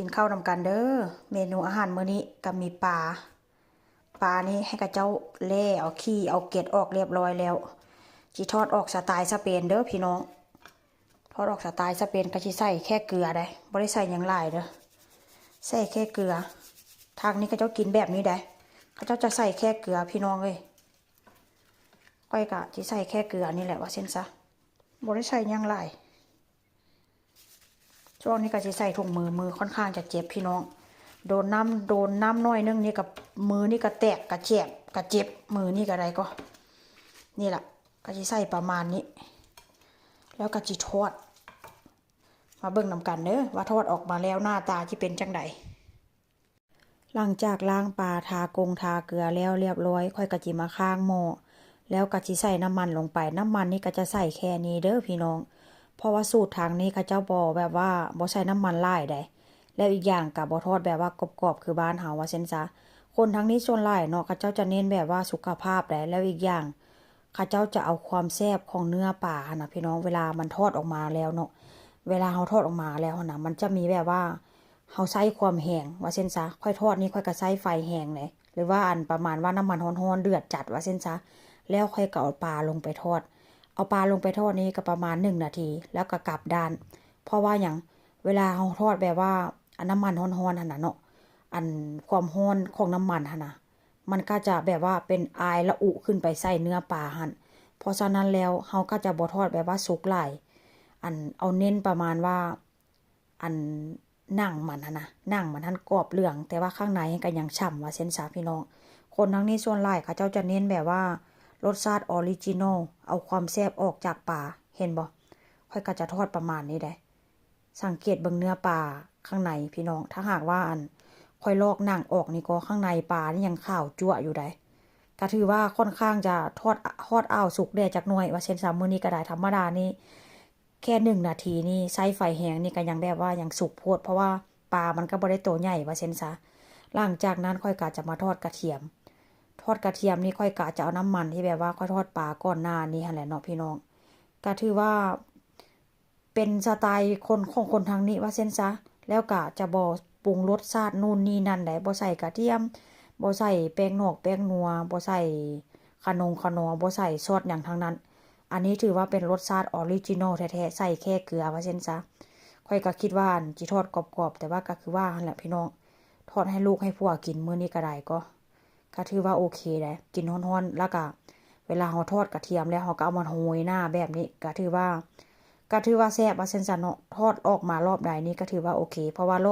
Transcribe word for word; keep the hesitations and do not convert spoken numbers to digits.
กินข้าวนำกันเด้อ เมนูอาหารมื้อนี้ก็มีปลา ปลานี้ให้เขาเจ้าแล่เอาขี้เอาเกล็ดออกเรียบร้อยแล้ว จิทอดออกสไตล์สเปนเด้อพี่น้อง ทอดออกสไตล์สเปนก็สิใส่แค่เกลือได้ บ่ได้ใส่หยังหลายเด้อ ใส่แค่เกลือ ทางนี้เขาเจ้ากินแบบนี้ได้ เขาเจ้าจะใส่แค่เกลือพี่น้องเอ้ย ข้อยก็สิใส่แค่เกลือนี่แหละว่าซั่นซะ บ่ได้ใส่หยังหลาย ช่วงนี้ก็สิใส่ถุงมือ มือค่อนข้างจะเจ็บพี่น้อง โดนน้ำ โดนน้ำหน่อยนึงนี่ก็ มือนี่ก็แตก ก็แจบ ก็เจ็บ มือนี่ก็ได้ก็ นี่ล่ะ ก็สิใส่ประมาณนี้ แล้วก็สิทอด มาเบิ่งนำกันเด้อ ว่าทอดออกมาแล้วหน้าตาสิเป็นจั่งใด หลังจากล้างปลา ทากงทาเกลือแล้วเรียบร้อย ข้อยก็สิมาข้างหม้อ แล้วก็สิใส่น้ำมันลงไป น้ำมันนี่ก็จะใส่แค่นี้เด้อพี่น้อง เพราะว่าสูตรทางนี้เขาเจ้าบ่แบบว่าบ่ใส่น้ำมันหลายใด แล้วอีกอย่างก็บ่ทอดแบบว่ากรอบๆคือบ้านเฮาว่าซั่นซะ คนทางนี้ส่วนหลายเนาะ เขาเจ้าจะเน้นแบบว่าสุขภาพใด แล้วอีกอย่าง เขาเจ้าจะเอาความแซ่บของเนื้อปลาหั่นน่ะพี่น้อง เวลามันทอดออกมาแล้วเนาะ เวลาเฮาทอดออกมาแล้วหั่นน่ะ มันจะมีแบบว่า เฮาใช้ความแฮง ว่าซั่นซะ ข้อยทอดนี่ข้อยก็ใช้ไฟแฮงเลย หรือว่าอันประมาณว่าน้ำมันร้อนๆ เดือดจัด ว่าซั่นซะ แล้วข้อยก็เอาปลาลงไปทอด เอาปลาลงไปทอดนี่ก็ประมาณหนึ่งนาที แล้วก็กลับด้าน เพราะว่าหยัง เวลาเฮาทอดแบบว่า อันน้ำมันร้อนๆหั่นน่ะเนาะ อันความร้อนของน้ำมันหั่นน่ะ มันก็จะแบบว่าเป็นอายระอุขึ้นไปใส่เนื้อปลาหั่น เพราะฉะนั้นแล้วเฮาก็จะบ่ทอดแบบว่าสุกหลาย อันเอาเน้นประมาณว่า อันหนังมันหั่นน่ะ หนังมันหั่นกรอบเหลือง แต่ว่าข้างในก็ยังฉ่ำว่าซั่นซะพี่น้อง คนทางนี้ส่วนหลายเขาเจ้าจะเน้นแบบว่ารสชาติออริจินอล เอาความแซ่บออกจากปลา เห็นบ่ ข้อยก็จะทอดประมาณนี้ได้ สังเกตเบิ่งเนื้อปลาข้างในพี่น้อง ถ้าหากว่าอันข้อยลอกหนังออกนี่ก็ข้างในปลานี่ยังขาวจั๊วะอยู่ใด ก็ถือว่าค่อนข้างจะทอด ทอดอ้าวสุกแด่จักหน่อย ว่าซั่นซะ มื้อนี้ก็ได้ ธรรมดานี่แค่หนึ่งนาทีนี่ใช้ไฟแฮงนี่ก็ยังแบบว่ายังสุกโพด เพราะว่าปลามันก็บ่ได้โตใหญ่ ว่าซั่นซะ หลังจากนั้นข้อยก็จะมาทอดกระเทียม ทอดกระเทียมนี่ข้อยก็จะเอาน้ำมันที่แบบว่าข้อยทอดปลาก่อนหน้านี้หั่นแหละเนาะพี่น้อง ก็ถือว่า เป็นสไตล์คน ของคนทางนี้ว่าซั่นซะ แล้วก็จะบ่ปรุงรสชาตินู่นนี่นั่นใด บ่ใส่กระเทียม บ่ใส่แป้งนอกแป้งนัว บ่ใส่คะนงคะนอ บ่ใส่ซอสหยังทั้งนั้น อันนี้ถือว่าเป็นรสชาติออริจินอลแท้ๆ ใส่แค่เกลือว่าซั่นซะ ข้อยก็คิดว่าอันสิทอดกรอบๆ แต่ว่าก็คือว่าหั่นแหละพี่น้อง ทอดให้ลูกให้ผัวกินมื้อนี้ก็ได้ก็ ก็ถือว่าโอเคได้ กินร้อนๆ แล้วก็เวลาเฮาทอดกระเทียมแล้วเฮาก็เอามาโรยหน้าแบบนี้ ก็ถือว่า ก็ถือว่าแซ่บว่าซั่นซะเนาะ ทอดออกมารอบใดนี่ก็ถือว่าโอเค เพราะว่ารอบ